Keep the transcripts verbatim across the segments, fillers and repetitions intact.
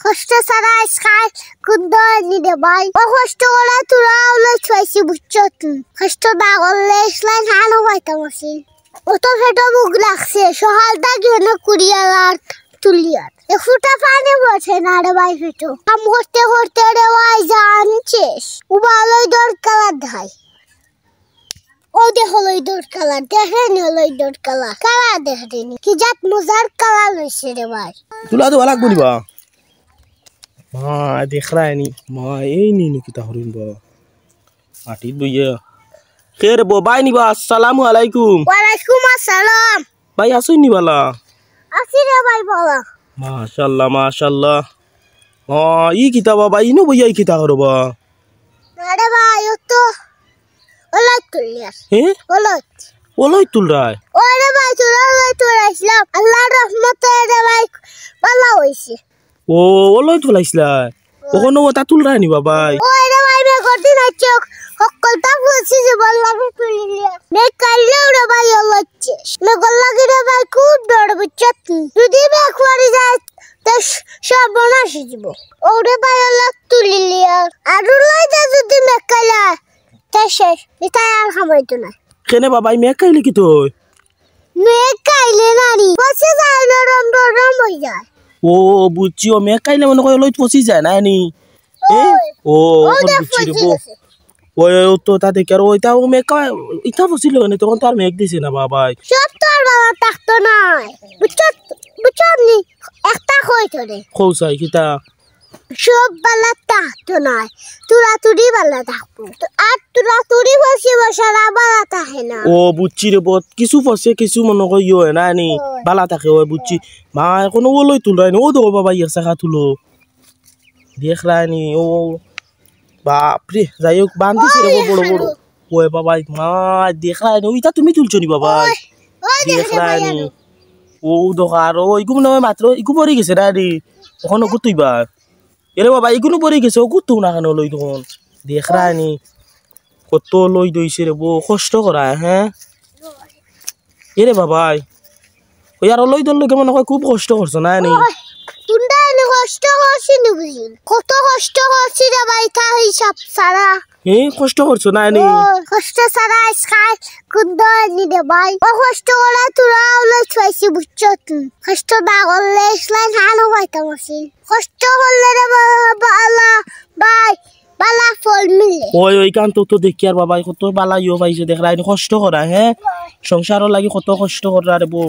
কষ্ট ছাড়া আজকাল কুন্দ আনি রে ভাই। ও কষ্ট করে তোরা অলাইত পাইছি, বুঝছো তুই? কষ্ট না করলে ইসলাম হানো পাইতাম আছিল। অত পেটো ভুক লাগছে, সকাল থাকি অনেক কুড়িয়ার আর তুলিয়ার। এক ফুটা পানি পড়ছে না রে ভাই পেটো। কাম করতে করতে রে ভাই জান শেষ। উবা অলাইত দর কালার দেখাই। ও দেখ অলাইত দর কালার, দেখরে নি অলাইত দর কালার। কালার দেখরে নি। কি জাত মজার কালার অইছে রে ভাই। তুলা তো লাগবো নি বা? মা, দেখরায় নি। মা, এই নি নি কিতা করিম বা? মাটিত বইয়া। কে রে বা? ভাই নি বা? আসসালামু আলাইকুম। ওয়ালাইকুম আসসালাম। ভাই, আছইন নি বালা? আছি রে ভাই, বালা। মাশাআল্লাহ, মাশাআল্লাহ। মা, ই কিতা বা ভাই? ইনো বইয়া ই কিতা করো বা? আরে ভাই, ও তো অলাইত তুলিয়ার। হে? অলাইত। অলাইত তুলরায়? ওরে ভাই, তোরা অলাইত তুলাইছিলাম। আল্লাহর রহমতে রে ভাই, বালা অইছে। ও, অলাইত তুলাইছিলায়? অখন অতা তুলরায় নি বা ভাই? ওরে ভাই, মেঘর দিন আইছে, হক্কলতা ফুসি যে বললাম তুলিলিয়া। মেঘ কাইলে রে ভাই অলাইত শেষ। মেঘর লাগি রে ভাই খুব ডর, বুঝছত নি? যদি মেঘ পড়ি যায়, তে স-, সর্বনাশ অইযিবো। ওরে ভাই অলাইত তুলিলিয়ার। আর অলাইত যদি মেঘ কাইলে, তে শেষ। ইতা আর কাম অইতো নায়। কেনে বা ভাই, মেঘ কাইলে কিতা অয়? মেঘ কাইলে নানি, পচি যায়, নরম নরম অই যায়। ও, বুঝছি, ও মেঘ কাইলে মনে কয় অলাইত পচি যায় না নি? এ? ওই, ও, ও অখন দেখ বুঝছি রে পচি বা। গেছে। ওই, ওই, ও তো তা দেখি আর ওইটা ও মেঘ কা-, ইটা পচিল না, তখন তো আর মেঘ দিছে না বা ভাই। সব তো আর বালা থাকতো নায়। বুঝছত, বুঝছত নি? একটা কই তোরে। কও চাই, কিতা? সব বালা থাকতো নায়, তুরা তুরি বালা থাকবো। তো আর তুরা তুরি বসে বসে না বালা থাকে না। ও বুঝছি রে বা, কিছু ফসে কিছু মনে করি ইয়ে অয় না নি, অয়। বালা থাকে অয় বুঝছি। মা, অখন অলাইত তুলরায় নি, ও দেখো বা ভাই, এক চাকা তুলো। দেখরায় নি, ও বাপরে, যাই হোক, বান্ধিছে রে বা, ওই বড় বড়। ওই বাবা, মা, দেখরায় নি, ইতা তুমি তুলছো নি বা ভাই? ওই, ওই দেখো দেখরায় নি। ও দেখো, আর ও ইগু মনে অয় মাত্র, ইগু পড়ি গেছে না রে? অখন অগু তুইবা। এরে বাবা, ইগুনু পড়ি গেছে, অগু তুই না কেনে অলাইত অখন? দেখরায় নি, কত অলাইত অইছে রে বা, কষ্ট করায়, হে? এরে বাবাই, ওই আর অলাইতর লগে মনে কয় খুব কষ্ট করছো না নি? ওই, তুমরা এনে কষ্ট করছি নি বুঝি? কত কষ্ট করছি রে ভাই, তা হিসাব ছাড়া। হে, কষ্ট করছো না নি? ও, কষ্ট ছাড়া আজকাল কুন্দ আনি রে ভাই। ও কষ্ট করে তোরা অলাইত পাইছি, বুঝছো তুই? কষ্ট না করলে ইসলাম হানো পাইতাম আছিল। কষ্ট করলে রে বাবা, আল্লাহ ভাই, বালা ফল মিলে। ওই, ওইখান তো, তো দেখি আর বাবাই কত বালা ইয়ে পাইছে, দেখরায় নি কষ্ট করা, হে? সংসারর লাগি কত কষ্ট করা রে বা।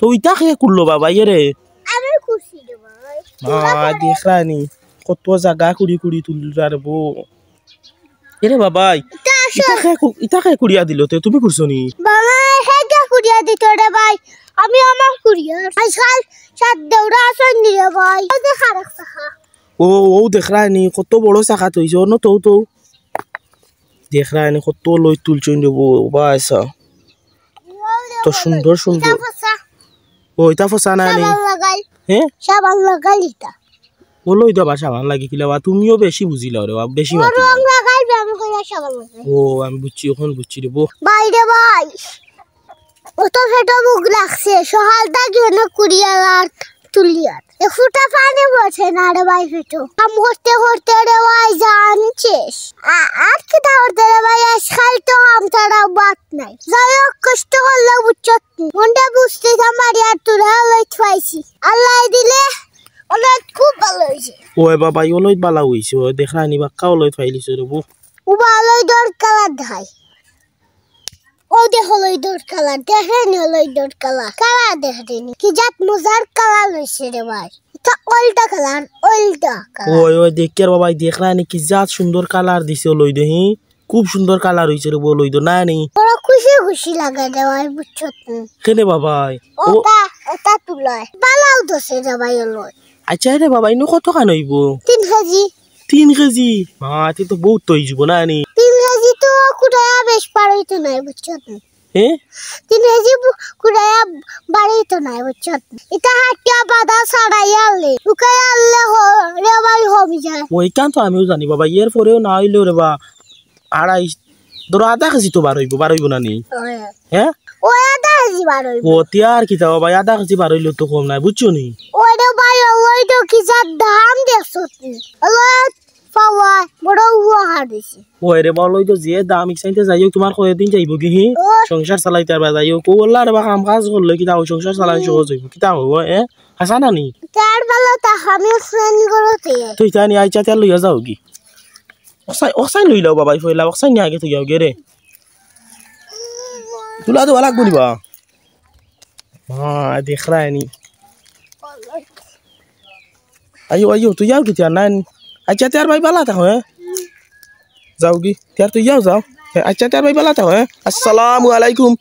তো ইতা কে করলো বাবা, ইয়ে রে? আমি খুশি রে ভাই। মা, দেখরায় নি কত জাগা কুড়ি কুড়ি তুলরা রে বা। এরে বাবাই, ইতা আসল। ইতা কে কু-, ইতা কে কুড়িয়া দিল তে, তুমি করছো নি? বাবাই, হে কে কুড়িয়া দিত রে ভাই। আমি আমার কুড়িয়া। আজকাল সাত দৌড়া আসন নি রে ভাই। ওই যে খারাপ চাকা। ও, ও দেখরায় নি, কত বড় চাকা থইছে, অনো তো, তো। দেখরায় নি, কত অলাইত তুলছইন রে বা, বাবা, আচ্ছা। তো সুন্দর, সুন্দর। ইটা ফসা। ও, ইটা ফসা না নি? সাবান লাগাই। হে? সাবান লাগাই ইটা। অলাইত আবার সাবান লাগে কিলা বা, তুমিও বেশি বুঝিলাও রে বা, বেশি ও মাতিলাও। রং লাগাই, আমি কইয়া সাবান লাগাই। ও, আমি বুঝছি, অখন বুঝছি রে বা। ভাই রে ভাই। অত পেটো ভুক লাগছে, সকাল থাকি অনো কুড়িয়ার আর তুলিয়ার। এক ফুটা পানি পড়ছে না রে ভাই পেটো। কাম করতে করতে রে ভাই জান শেষ। আ-, আর কিতা করতে রে ভাই, আজকাল তো কাম ছাড়া ভাত নাই। যাই হোক, কষ্ট করলেও বুঝছত নি। মনটা বুঝতে যা মারি আর তোরা অলাইত পাইছি। আল্লাহ দিলে অলাইত খুব বালা অইছে। ওই বাবা, অলাইত বালা অইছে। ওই দেখরায় নি বাক্কা অলাইত পাইলিছে রে বা। উবা অলাইতর কালার দেখাই। ও দেখো অলাইতর কালার, দেখরায় নি অলাইতর কালার, কালার দেখরায় নি, কি জাত মজার কালার অইছে রে ভাই। ইটা অইলটা কালার, অইলটা কালার। ওই, ওই, দেখি আর বাবাই, দেখরায় নি কি জাত সুন্দর কালার দিছে অলাইতে, হি? খুব সুন্দর কালার অইছে রে বা অলাইতে, না নি? বড় খুশি খুশি লাগে রে ভাই, বুঝছত নি? কেনে বাবাই? ও, ওটা, ওটা তুলায়। বালাও দোষে রে ভাই অলাইত। আচ্ছা রে বাবা, ইনো কতখান অইবো? তিন কেজি। তিন কেজি? মা, তে তো বউত অইযিবো না নি? তিন কেজি তো কুড়াইয়া বেশ বারইতো নায়, বুঝছত নি? হে? তিন কেজি বু-, কুড়াইয়া বারইতো নায়, বুঝছত নি? ইটা হাটিয়া বাদা ছাড়াই আনলে, উকাই আনলে হ-, রে ভাই কমি যায়। ওইখান তো আমিও জানি বাবা, এর পরেও না অইলেও রে বা, আড়াই, ধরো আধা কেজি তো বারইবো, বারইবো না নি? ওই। হে? ওই আধা কেজি বারইবো। ও, তে আর কিতা বাবা, আধা কেজি বারইলে তো কম নায়, বুঝছো নি? ওই রে ভাই, ওই তো কিসার দাম দেখছো তুমি? আল্লাহ, পাওয়া বড় উপকার দিছে। ওই রে বলো, ওই তো যে দাম ইকসাইতে যাই হোক, তোমার কয়দিন যাইব কি হি? ও। সংসার চালাইতে পারবা যাই হোক, ও আল্লাহ রে বা কাম কাজ করলে কিতা ও সংসার চালাই সহজ হইব, কিতা হইব, এ? হাসা না নি? তার বেলা তা আমি ফ্রেন্ড করতে। তুই জানি আইচ্ছা, তেল লইয়া যাও কি? ওসাই, ওসাই লই লও বাবাই, ফইলা ওসাই নিয়ে আগে তুই যাও গে রে। তুলা তো লাগবো নি বা? হ্যাঁ, দেখ রা নি। আইও, আইও, তুই যাও কি তিয়ার নাই? আইচ্ছা, তিয়ার ভাই বালা থাকো, হ্যাঁ? যাও কি? তিয়ার তুই যাও, যাও। হ্যাঁ, আইচ্ছা, তিয়ার ভাই বালা থাকো, হ্যাঁ? আসসালামু আলাইকুম।